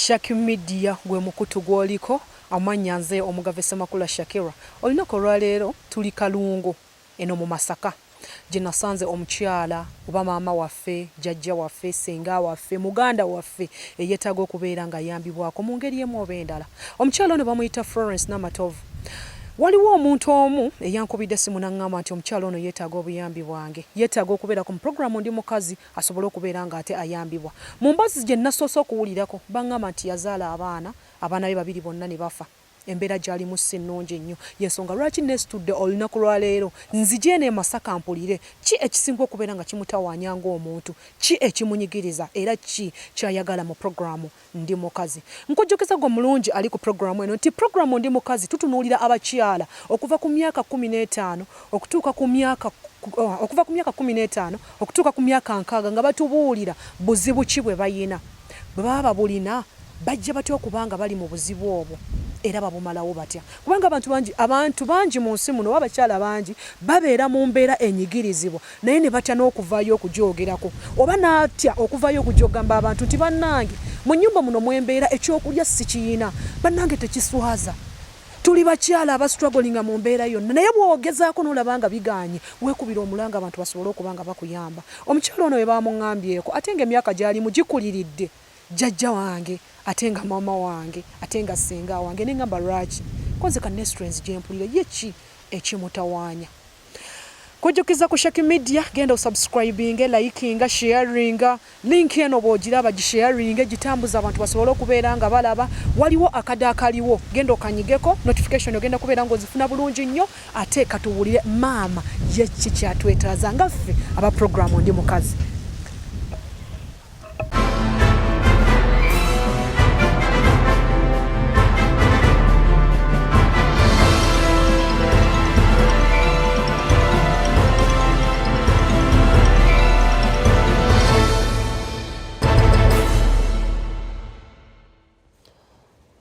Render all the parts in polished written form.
Shaki Media gwe mukutu gw'oliko, amannya nze Omugave Ssemakula Shakira. Olunaku olwaleero tuli Kalungu eno mu Masaka gye nasanze omukyala oba maama waffe, jjajja waffe, ssenga waffe, muganda waffe eyeetaaga okubeera ng'ayambibwako mu ngeri emu oba endala. Omukyala ono bamuyita Florence Namatovu. Waliwo omuntu omu eyankubidde essimu n'aŋŋamba nti omukyala ono yeetaaga obuyambi bwange, yeetaaga okubeerako mu pulogulaamu Ndi Mukazi asobole okubeera ng'ate ayambibwa. Mu mboozi gye nnasoose okuwulirako, bang'amba nti yazaala abaana, abaana be babiri bonna ne bafa. Embeera gy'alimu si nnungi nnyo. Y'ensonga lwaki nneesitudde olunaku lwa leero nzije eno e Masaka mpulire ki ekisinga okubeera nga kimutawaanya ng'omuntu, ki ekimunyigiriza era ki ky'ayagala mu pulogulaamu Ndi Mukazi. Nkujjukiza gwe omulungi ali ku pulogulaamu eno nti pulogulaamu Ndi Mukazi tutunuulira abakyala okuva ku myaka 15 okutuuka ku myaka okuva ku myaka 15 okutuuka ku myaka 60 nga batubuulira buzibu ki bwe bayina. Bwe baba babulina bajja batya okuba nga bali mu buzibu obwo era babumalawo batya? Kubanga abantu bangi abantu bangi mu nsi muno oba abakyala bangi babeera mu mbeera enyigirizibwa naye ne batya n'okuvaayo okugyogerako oba n'atya okuvaayo okujja okugamba abantu nti bannange mu nnyumba muno mwembeera ekyokulya sikiyina, bannange tekiswaza. Tuli bakyala abastrugglinga mu mbeera yonna naye bw'ogezaako n'olaba nga bigaanye weekubira omulanga abantu basobole okuba nga bakuyamba. Omukyala ono bwe baamuŋŋambyeko ate ng'emyaka gy'alimu gikuliridde jjajja wange ate nga maama wange ate nga ssenga wange ne ŋŋamba lwaki ko nze ka nneesitule nzije mpulire ye ki ekimutawaanya. Kujjukiza ku Shaki Media, genda osubscribinge, likinga, sharinga. Link eno bw'ogiraba gisharinge, gitambuze abantu basobole okubeera nga balaba. Waliwo akade akaliwo, genda okanyigeko, notification ogenda kubeera ng'ozifuna bulungi nnyo. Ate katuwulire maama ye ki kyatwetaaza nga ffe aba program Ndi Mukazi.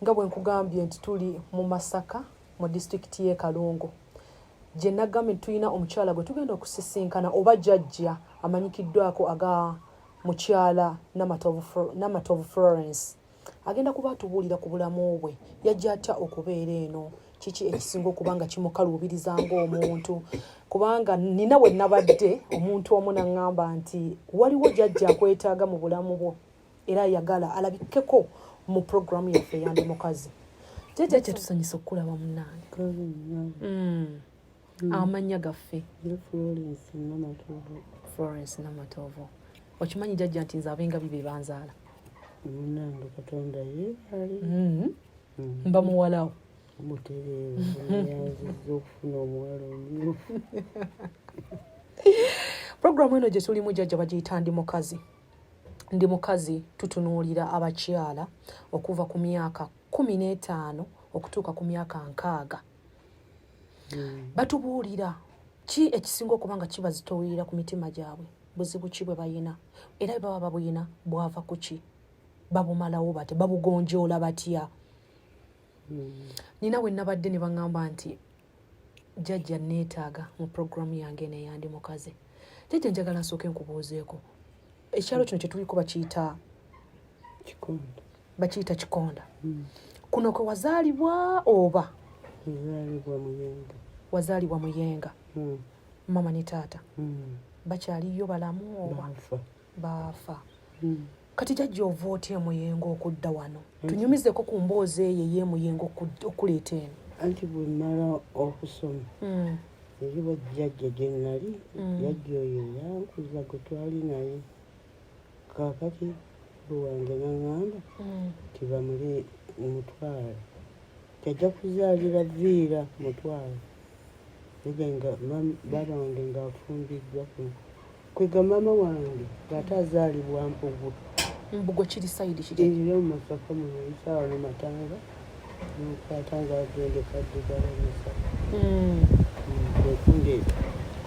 Nga bwe nkugambye nti tuli mu Masaka mu disitulikiti y'e Kalungu gye nagambye nti tulina omukyala gwe tugenda okusisinkana oba jajja amanyikiddwako aga Mukyala Namatovu Florence agenda kuba atubuulira ku bulamu bwe, yajja atya okubeera eno, kiki ekisinga okuba nga kimukaluubiriza ng'omuntu, kubanga nina we nabadde omuntu omu n'aŋŋamba nti waliwo jajja akwetaaga mu bulamu bwo era ayagala alabikeko mu pulogulaamu yaffe eya Ndi Mukazi. Jajja kyatusanyusa okukulaba munnange. Amannya gaffe Florence Namatovu. Florence Namatovu. Okimanyi jajja nti nze abengabi be banzaala. Munange Katonda yeebale. Mba muwalawo. Mutereevu yanzizza okufuna omuwala omumyufu. Puroguramu eno gye tulimu jajja bagiyita Ndi Mukazi. Ndi Mukazi tutunuulira abakyala okuva ku myaka 15 okutuuka ku myaka 60. Batubuulira ki ekisinga okuba nga kibazitoowerera ku mitima gyabwe, buzibu ki bwe bayina, era bwe baba babuyina bwava ku ki, babumalawo batya, babugonjoola batya. Nina we nabadde ne baŋŋamba nti jjajja nneetaaga mu pulogulaamu yange eno eya Ndi Mukazi. Jjajja njagala nsooke nkubuuzeeko, ekyalo kino kye tuliko bakiyita Kikonda. Bakiyita Kikonda. Kuno kwe wazaalibwa oba? Nazaalibwa Muyenga. Wazaalibwa Muyenga. Mama ne taata bakyaliyo balamu oba? Baafa. Baafa. Kati jjajja ova otya e Muyenga okudda wano? Tunyumizeko ku mboozi eyo ey'e Muyenga okuleeta eno. Anti bwe mmala okusoma eri bajjajja gye nnali, jjajja oyo yankuza gwe twali naye. Kaakati mukulu wange n'aŋŋamba nti bamule mutwala nti ajja kuzaalira Viira mutwala. Jjajja nga baaba wange ng'afumbiddwa kuno. Kwega maama wange ng'ate azaalibwa Mpugwe. Mbugwe kiri sayidi kiri? Era mu Masaka muno oyita wano Matanga n'okwata ng'agenda e Kaddugala e Masaka. Kwe kundeeta.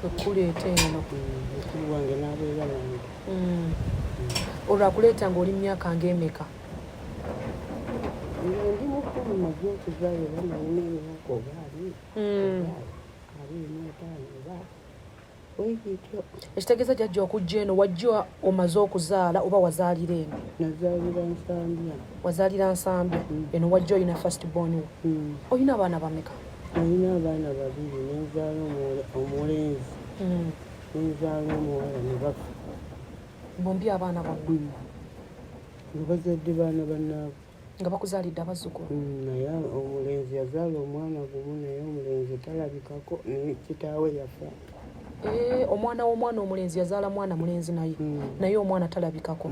Kwe kukuleeta eno. Mukulu wange n'abeera nange. Olwo akuleeta ng'oli mu myaka ng'emeka? Nga ndi mukulu najja okuzaayo oba nalina emyaka oba abiri, oba 25 oba. Bwegityo. Ekitegeeza jjajja okujja eno wajja omaze okuzaala oba wazaalira eno? Nazaalira Nsambya. Wazaalira Nsambya. Eno wajja olina first born wo? Mm. Olina abaana bameka? Nalina abaana babiri, nenzaala omulenzi, nenzaala omuwala ne bafa. Bombi abaana bonna? Nga bazadde baana bannaabwe. Nga bakuzaalidde abazzukulu? Naye omulenzi yazaala omwana gumu, naye omulenzi talabikako, ne kitaawe yafa. Omwana w'omwana omulenzi yazaala mwana mulenzi naye? Naye omwana talabikako.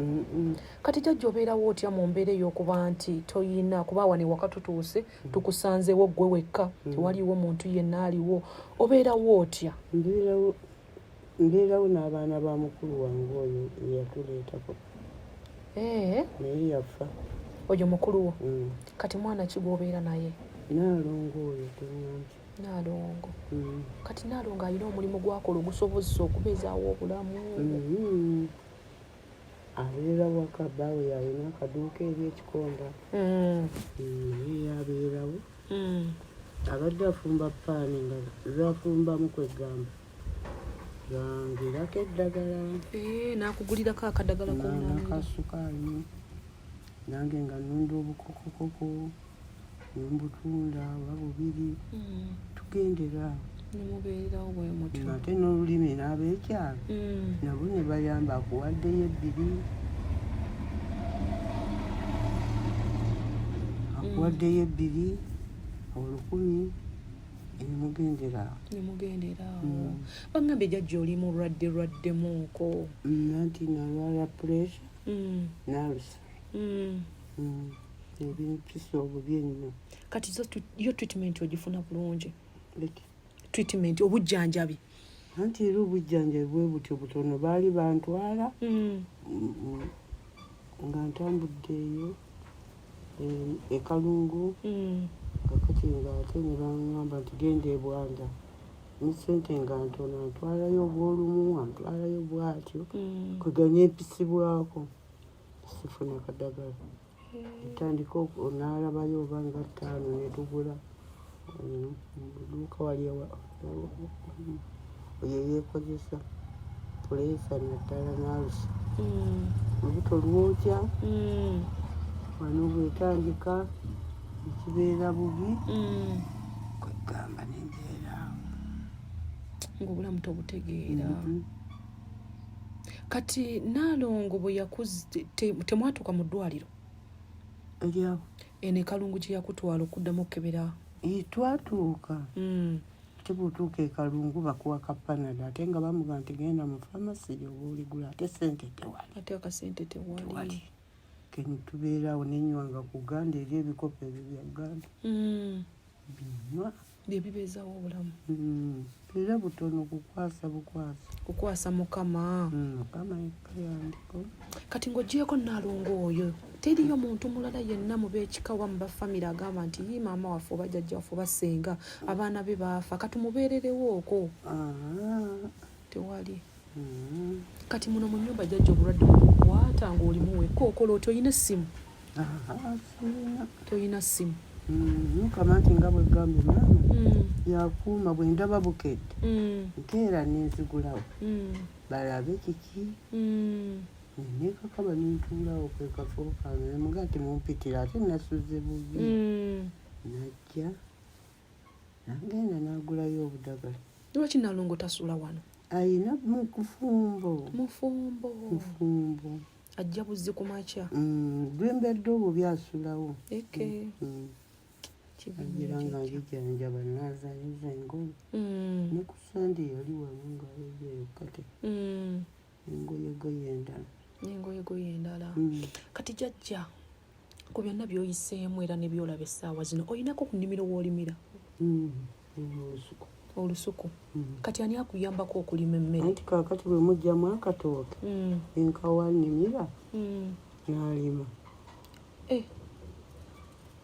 Kati jjajja obeerawo otya mu mbeera ey'okuba nti toyina kuba wano ewaka tutuuse tukusanzeewo ggwe wekka, tewaliiwo muntu yenna aliwo, obeerawo otya? Mbeerawo n'abaana ba mukulu wange oyo eyatuleetako. Naye yafa. Oyo mukulu wo? Kati mwana ki gw'obeera naye? Naalongo oyo gwe ŋŋambye. Naalongo. Kati Naalongo alina omulimu gw'akola ogusobozesa okubeezaawo obulamu? Abeera waka, bbaawe yalina akaduuka eri ekikonda. Naye abeerawo. Abadde afumba paani nga zafumbamu kwegamba zangirako eddagala. N'akugulirako akadagala N'akasukaali, nange nga nnunda obukokokoko nembutunda oba bubiri, tugendera awo. Nemubeererawo bwe mutyo. Ate n'olulimi n'abeekyalo nabo ne bayamba, akuwaddeyo ebbiri, akuwaddeyo ebbiri, olukumi, nemugendera awo. Nemugendera awo. Bangambye jjajja oli mulwadde lwaddemuuko. Anti nalwala pressure n'ulcer. Ebimpisa obubi ennyo. Kati yo treatment ogifuna bulungi? Treatment, obujjanjabi? Anti era obujjanjabi bwe butyo butono, baali bantwala nga ntambudde eyo e Kalungu, kakati nga ate ne baŋŋamba nti genda e Bwanda, ne ssente nga ntono, antwalayo obwolumu, antwalayo bw'atyo, kwega nempisibwako, sifuna kadagala. Etandika n'alabayo oba nga ttaano ne tugula mu dduuka wali oyo eyeekozesa puleesa naddala n'ulcer. Olubuto lwokya, wano bw'etandika ekibeera bubi, kwegamba nembeera awo. Ng'obulamu tobutegeera. Kati Naalongo bwe yakuze temwatuuka mu ddwaliro? Eryawo? Eno e Kalungu gye yakutwala okuddamu okukebera. Twatuuka. Ate bw'otuuka e Kalungu bakuwa ka Panadol, ate nga bamugamba nti genda mu famasi oba oligula, ate ssente tewali. Ate akasente tewali. Tewali. Tubeera awo nenywanga ku gganda eri ebikopo ebyo bya gganda. Binywa. Bye bibeezaawo obulamu. Era butono, kukwasa bukwasa. Kukwasa Mukama. Mukama yekka yandiko. Kati ng'oggyeko Naalongo oyo, teriyo muntu mulala yenna mu b'ekika oba mu bafamire agamba nti yi maama waffe oba jjajja waffe oba ssenga abaana be baafa katumubeererewo okwo? Tewali. Kati muno mu nnyumba jjajja obulwadde bukukwata ng'olimu wekka, okola otya? Olina essimu? Sirina. Toyina ssimu? Mukama nti nga bwe gambye maama yakuuma, bwe ndaba bukedde nkeera nenzigulawo balabe kiki, nekakaba nentuulawo kwe kafo kange nemuga nti mumpitira, ate nasuze bubi. Najja nagenda n'agulayo obudagala. Lwaki Nalongo tasula wano? Ayina mukufumbo. Mufumbo. Mufumbo. Ajja buzzi ku makya. Lwembadde obubi asulawo. Eke. Agira nga nzijanjaba naazayoza engoye. Ne ku Sande yali wano ng'ayoza kate. Engoyegoye endala. N'engoyegoye endala. Kati jjajja ku byonna by'oyiseemu era ne by'olaba essaawa zino, olinako ku nnimiro w'olimira? Olusuku. Olusuku. Kati ani akuyambako okulima emmere? Anti kaakati bwe muggyamu akatooke, enkawa nnimira, n'alima.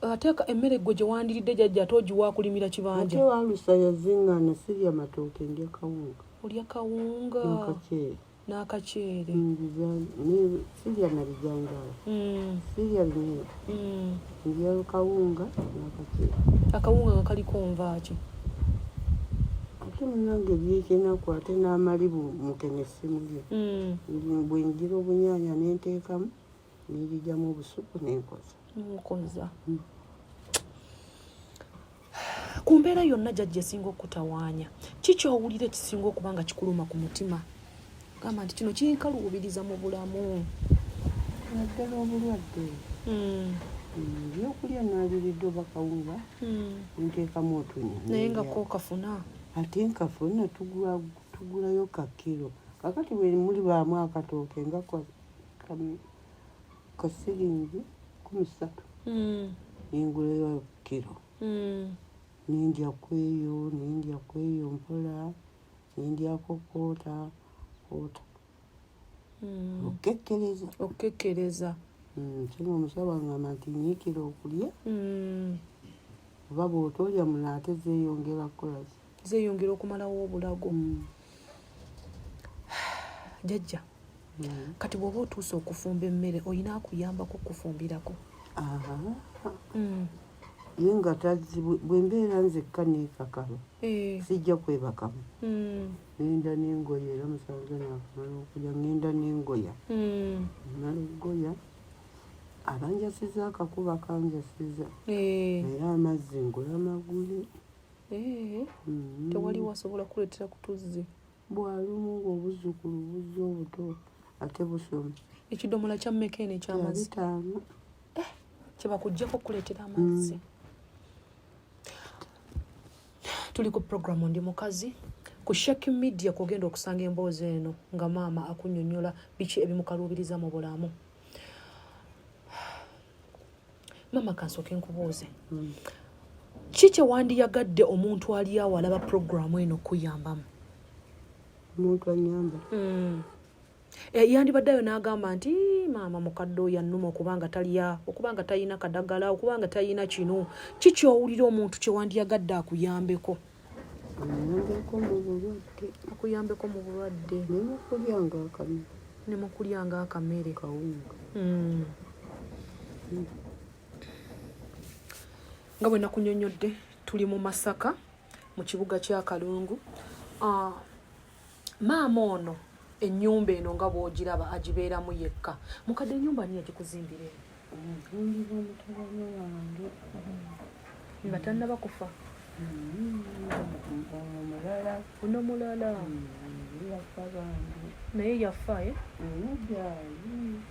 Ate emmere gwe gye wandiridde jjajja ate ogiwa akulimira kibanja? Ate walusa yaziŋŋaana, sirya matooke, ndya kawunga. Olya kawunga? N'akaceere. N'akaceere. Sirya na bijanjaalo. Sirya binyeebwa. Ndya kawunga n'akaceere. Akawunga nga kaliko nva ki? Ate Ate munange ebyekyenaku ate n'amalibu mukene simulya. Bwe ngira obunyaanya nenteekamu nenjijamu obusupu nenkoza. Nkoza. Ku mbeera yonna jjajja esinga okukutawaanya, ki ky'owulira ekisinga okuba nga kikuluma ku mutima? Gamba nti kino kinkaluubiriza mu bulamu. Naddala obulwadde. Ebyokulya naaliridde oba kawunga nteekamu otunya. Naye nga ko kafuna? Ate nkafuna, tugulayo ka kiro. Kakati bwe mulibaamu akatooke nga ka siringi 13. Nengulayo kiro. Nendya kweyo, nendya kweyo mpola, nendyako koota, koota. Okukekkereza. Okukekkereza. Singa omusawo angamba nti nyiikira okulya. Oba bw'otolya muno ate zeeyongera kukola ki? Zeeyongera okumalawo obulago. Jjajja, kati bw'oba otuuse okufumba emmere olina akuyambako okufumbirako? Ye nga tazzi, bwe mbeera nzekka neekakaba. Sijja kwebakamu. Ngenda n'engoye era musanze naakamala okulya ngenda n'engoya. Mmala okugoya abanjasiza akakuba kanjasiza. Era amazzi ngula magule. Tewali wasobola kukuleetera ku tuzzi. Bwalumu ng'obuzzukulu buzza obuto ate busoma. Ekidomola kya mmeka eno eky'amazzi? 5. Kye bakuggyako okukuleetera amazzi. Tuli ku programu Ndi Mukazi ku Shaki Media kw'ogenda okusanga emboozi eno nga maama akunnyonnyola biki ebimukaluubiriza mu bulamu. Maama kansooke nkubuuze. Ki kye wandiyagadde omuntu ali awo alaba programu eno okuyambamu? Omuntu annyamba? Yandibaddeyo n'agamba nti maama mukadde oyo annuma okubanga talya, okubanga talina kadagala, okubanga talina kino. Ki ky'owulira omuntu kye wandiyagadde akuyambeko? Anyambeko mu bulwadde. Akuyambeko mu bulwadde. Ne mu kulya ng'akamere. Ne mu kulya ng'akamere. Kawunga. Nga bwe nakunnyonnyodde tuli mu Masaka mu kibuga kya Kalungu. Maama ono ennyumba eno nga bw'ogiraba agibeeramu yekka. Mukadde ennyumba ani yagikuzimbira eno? Omuzimbibwa mutabani wange. Nga tannaba kufa? Ono mulala. Ono mulala. Yafa bambi. Naye yafa, eh? Nedda,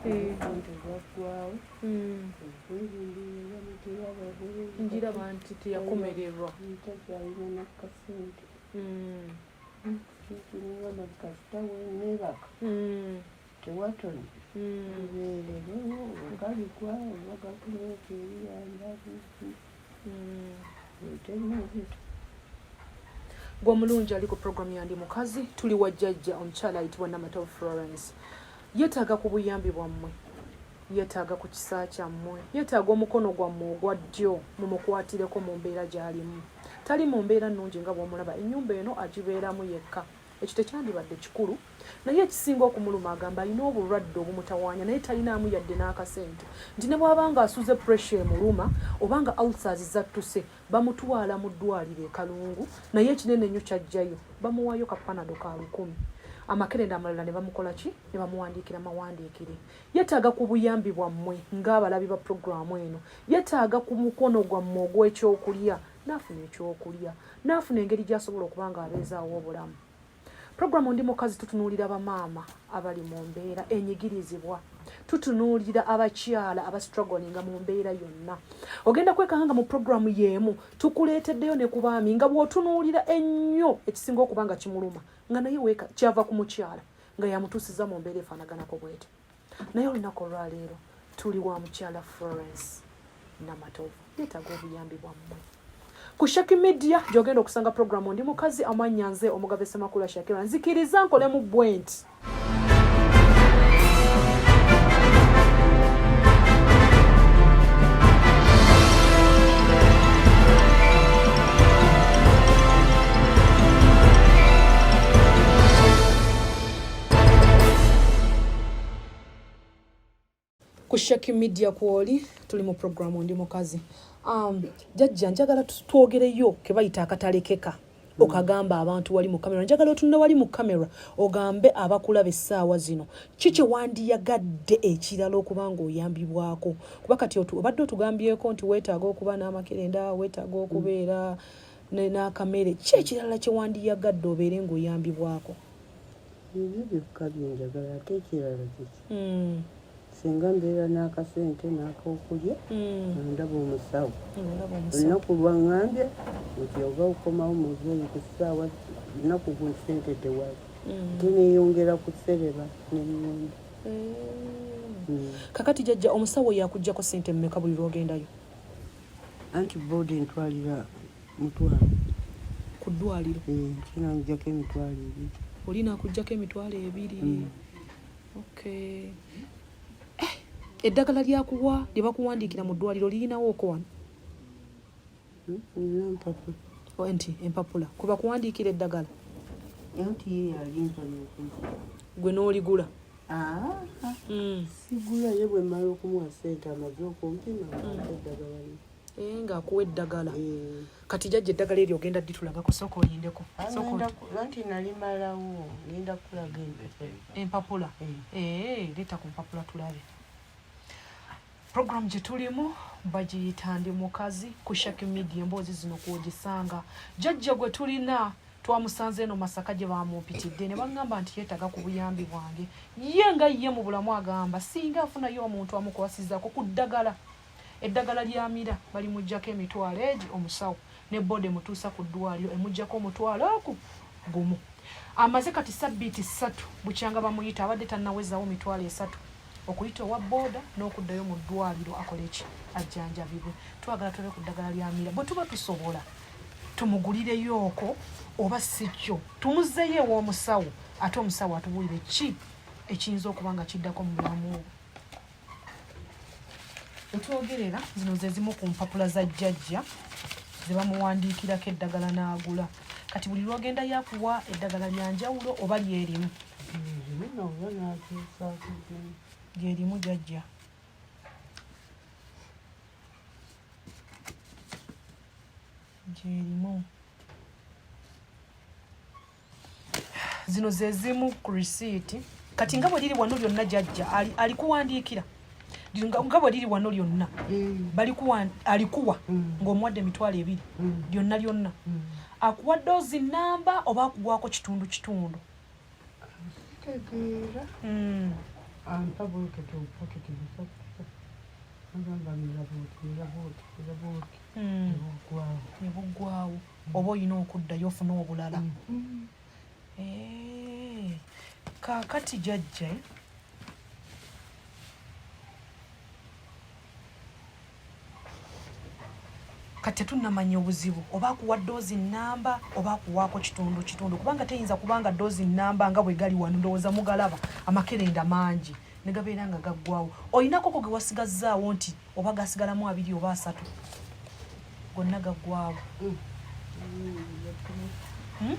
sente zaggwawo. Ngiraba nti teyakomererwa. Takyalina n'akasente. Kikiŋŋamba kasita weneebaka. Tewatone. Lubeererewo okalikwa oba gavumenti eriyamba biki. Etemazito. Gwe omulungi ali ku programu ya Ndi Mukazi, tuli wa jjajja omukyala ayitibwa Namatovu Florence. Yeetaaga ku buyambi bwammwe, yeetaaga ku kisa kyammwe, yeetaaga omukono gwammwe ogwa ddyo mumukwatireko mu mbeera gy'alimu. Tali mu mbeera nnungi nga bw'omulaba, ennyumba eno agibeeramu yekka. Ekyo tekyandibadde kikulu, naye ekisinga okumuluma agamba alina obulwadde obumutawaanya naye talinaamu yadde n'akasente. Nti ne bw'aba ng'asuze pressure emuluma oba nga ulcers zattuse, bamutwala mu ddwaliro e Kalungu naye ekinene ennyo ky'aggyayo bamuwaayo ka panado ka 1000. Amakerenda amalala ne bamukola ki? Ne bamuwandiikira mawandiikire. Yeetaaga ku buyambi bwammwe ng'abalabi ba pulogulaamu eno. Yeetaaga ku mukono gwammwe ogw'ekyokulya n'afuna ekyokulya, n'afuna engeri gy'asobola okuba ng'abeezaawo obulamu. Pulogulaamu Ndi Mukazi tutunuulira bamaama abali mu mbeera enyigirizibwa. Tutunuulira abakyala abastrugglinga mu mbeera yonna. Ogenda kwekanga nga mu pulogulaamu y'emu tukuleeteddeyo ne ku baami nga bw'otunuulira ennyo ekisinga okuba nga kimuluma nga naye weeka kyava ku mukyala nga yamutuusiza mu mbeera efaanaganako bw'etyo. Naye olunaku olwaleero tuli wa mukyala Florence Namatovu, yeetaaga obuyambi bwammwe. Ku Shaki Media gy'ogenda okusanga pulogulaamu Ndi Mukazi, amannya nze Omugabe Ssemakula Shakira. Nzikiriza nkolemu bwenti. Ku Shaki Media kwoli tuli mu programu Ndi Mukazi. Jajja njagala twogereyo ke bayita akatalekeka. Okagamba abantu wali mu kamera, njagala otunule wali mu kamera ogambe abakulaba essaawa zino ki kye wandiyagadde ekirala okuba ng'oyambibwako, kuba kati obadde otugambyeko nti weetaaga okuba n'amakerenda, weetaaga okubeera n'akamere. Ki ekirala kye wandiyagadde obeere ng'oyambibwako? Ebyo byokka byenjagala, ate ekirala kiki? Singa mbeera n'akasente n'akokulya, nga ndaba omusawo. Ng'olaba omusawo. Olunaku lwaŋŋambye nti oba okomawo muzeeyi ku ssaawa lunaku gu ssente tewali, ate neeyongera kusereba n'ennyumba. Kakati jjajja, omusawo yakuggyako ssente mmeka buli lw'ogendayo? Anti boodi entwalira 50. Ku ddwaliro? Kinanjjako 20,000. Oli naakuggyako 20,000? Okay. Eddagala lyakuwa lye bakuwandiikira mu ddwaliro liyinawooko wano? Nina mpapula. Oh, nti empapula kwe bakuwandiikira eddagala? Anti ye yalimpa n'okuza. Gwe n'oligula? Sigula, ye bwe mmala okumuwa ssente amaze okumpima ng'ampa eddagala lye. Ng'akuwa eddagala. Kati jjajja, eddagala eryo ogenda dditulagako? Sooka olindeko. Sooka Anti nalimalawo, ngenda kulaga empapula. Leeta ku mpapula tulabe. Program gye tulimu bagiyita Ndi Mukazi ku Shaki Media. Emboozi zino kw'ogisanga. Jjajja gwe tulina twamusanze eno Masaka gye bamumpitidde ne baŋŋamba nti yeetaaga ku buyambi bwange. Ye nga ye mu bulamu agamba singa afunayo omuntu amukwasizaako ku ddagala, eddagala lyamira balimuggyako 20,000 egi omusawo, ne boda emutuusa ku ddwaliro emuggyako 10,000. Amaze kati sabbiiti 3 bukyanga bamuyita, abadde tannawezaawo 30,000 okuyita owa booda n'okuddayo mu ddwaliro akole ki? Ajjanjabibwe. Twagala tulabe ku ddagala lyamira, bwe tuba tusobola tumugulireyooko, oba si kyo tumuzzeyo ew'omusawo, ate omusawo atubuulire ki ekiyinza okuba nga kiddako mu bulamu bwe. Wetwogerera zino ze zimu ku mpapula za jjajja ze bamuwandiikirako eddagala n'agula. Kati buli lw'ogenda yakuwa eddagala lya njawulo oba lyerimu? Oba n'akyusaako. Lyerimu jjajja? Gyerimu. Zino ze zimu ku risiiti. Kati nga bwe liri wano lyonna, jjajja alikuwandiikira nga bwe liri wano lyonna, balikuwa alikuwa ng'omuwadde 20,000 lyonna lyonna. Akuwa doozi namba oba akuwaako kitundu kitundu? Sitegeera. Ampa bweketi obupakiti busatu, agamba mira bwoti, mira bwoti, mira bwoti, nebuggwawo. Ne buggwawo, oba olina okuddayo ofune obulala. Kaakati jjajja, kati tetunnamanya obuzibu oba akuwa doozi namba oba akuwaako kitundu kitundu, kubanga teyinza kubanga doozi namba nga bwe gali wano. Ndowooza mugalaba, amakerenda mangi ne gabeera nga gaggwawo. Olinako ko ge wasigazzaawo nti oba gasigalamu abiri oba asatu, gonna gaggwawo? Hmm?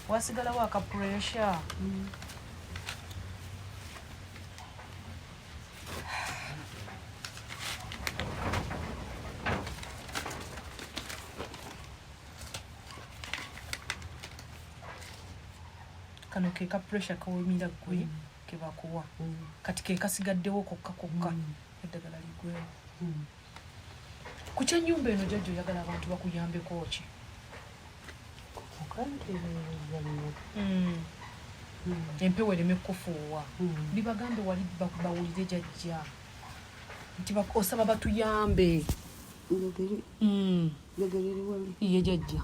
Wasigalawo aka pressure. Kano ke ka pressure kawemira gwe kebakuwa. Kati ke kasigaddewo kokka kokka, eddagala ligwewo. Ku kyennyumba eno jjajja, oyagala abantu bakuyambeko ki? Okantereereza nno. Empewo ereme kufuuwa. Bibagambe wali bawulire jjajja nti osaba batuyambe. Njogere? Njogerere wali? Iye jjajja.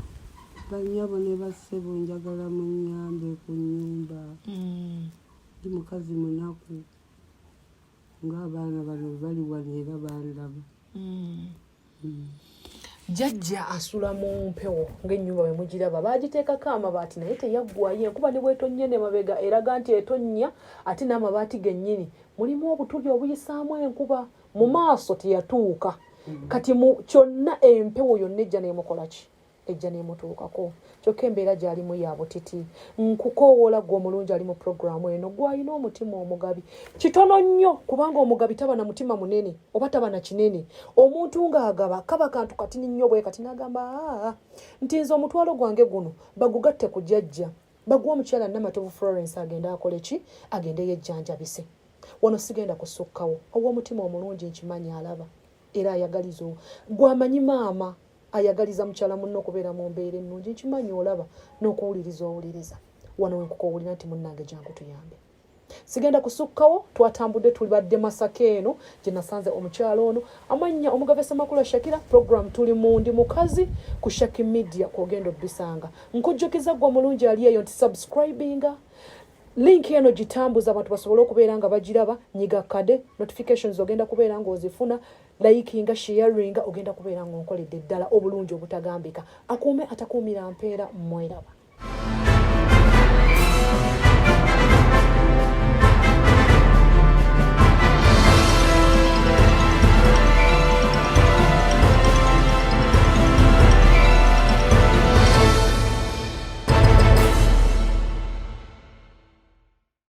Bannyabo ne bassebo, njagala munnyambe ku nnyumba. Ndi mukazi munaku, ng'abaana bano bali wano era bandaba. Jjajja asula mu mpewo ng'ennyumba bwe mugiraba, baagiteekako amabaati naye teyaggwayo. Enkuba ne bwetonnya nemabega eraga nti etonnya, ate n'amabaati gennyini mulimu obutuli obuyisaamu enkuba. Mu maaso teyatuuka. Kati mu kyonna empewo yonna ejja nemukola ki? Ejja n'emutuukako. Kyokka embeera gy'alimu ya butiti. Nkukoowoola ggwe omulungi ali mu pulogulaamu eno, ggwe alina omutima omugabi. Kitono nnyo kubanga omugabi taba na mutima munene oba taba na kinene. Omuntu ng'agaba kaba kantu katini nnyo bwe kati n'agamba aa nti nze omutwalo gwange guno bagugatte ku jjajja baguwe omukyala Namatovu Florence agende akole ki? Agende yejjanjabise. Wano sigenda kusukkawo. Ow'omutima omulungi nkimanyi alaba era ayagaliza gwamanyi maama ayagaliza mukyala munne okubeera mu mbeera ennungi nkimanyi olaba n'okuwuliriza owuliriza wano wenkukowulira nti munnange jangu tuyambe sigenda kusukkawo twatambudde tulibadde masaka eno gye nasanze omukyalo ono amannya omugave semakula shakira program tuli mundi mukazi ku shaki media kwogenda obisanga nkujjukiza gwe omulungi ali eyo nti subscribinga link eno gitambuza abantu basobole okubeera nga bagiraba nyiga kade notifications ogenda kubeera nga ozifuna likinga sharinga ogenda kubeera nga onkoledde ddala obulungi obutagambika akuume atakuumira mpeera mweraba.